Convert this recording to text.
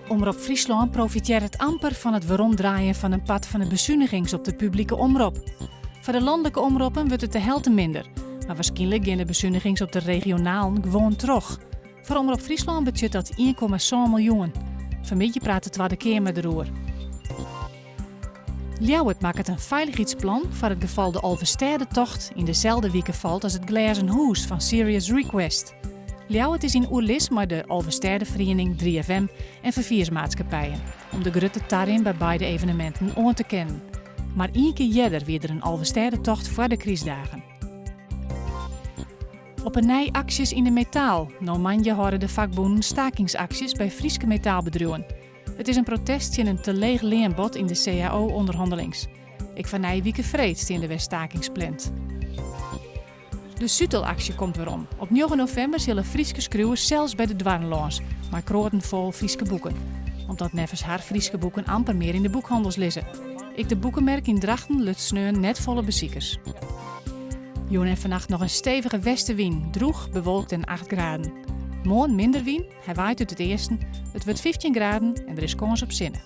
Omrop Fryslân profitearret amper fan it weromdraaien fan in part fan de besunigings op de publike omrop. Foar de lanlike omroppen wurdt it de helte minder, mar warskynlik gean de besunigings op de regionalen gewoan troch. Foar Omrop Fryslân betsjut dat 1,7 miljoen. Fanmiddei praat de Twadde Keamer deroer. Ljouwert makket in feilichheidsplan foar it gefal de Alvestêdetocht yn deselde wike falt as it Glêzen Hûs fan Serious Request. Ljouwert is yn oerlis mei de Alvestêdeferiening 3FM en ferfiersmaatskippijen om de grutte tarin by beide eveneminten oan te kinnen. Mar ien kear earder wie der in Alvestêdetocht foar de krystdagen. Op 'e nij aksjes yn de metaal. No moandei hâlde de fakbûnen stakingsaksjes by Fryske metaalbedriuwen. It is in protest tsjin in te leech leanbod yn de cao-ûnderhannelings. Ek foar nije wike freed stean der wer stakings pland. De sutelaksje komt werom. Op njoggen novimber sille Fryske skriuwers sels by de doarren lâns mei kroaten fol Fryske boeken. Omdat neffens har Fryske boeken amper mear yn de boekhannels lizze. Ek de boekemerk yn Drachten luts sneon net folle besikers. Jûn en fannacht noch in stevige westewyn, drûch, bewolkt en 8 graden. Moarn minder wyn, hy waait út it easten, it wurdt 15 graden en der is kâns op sinne.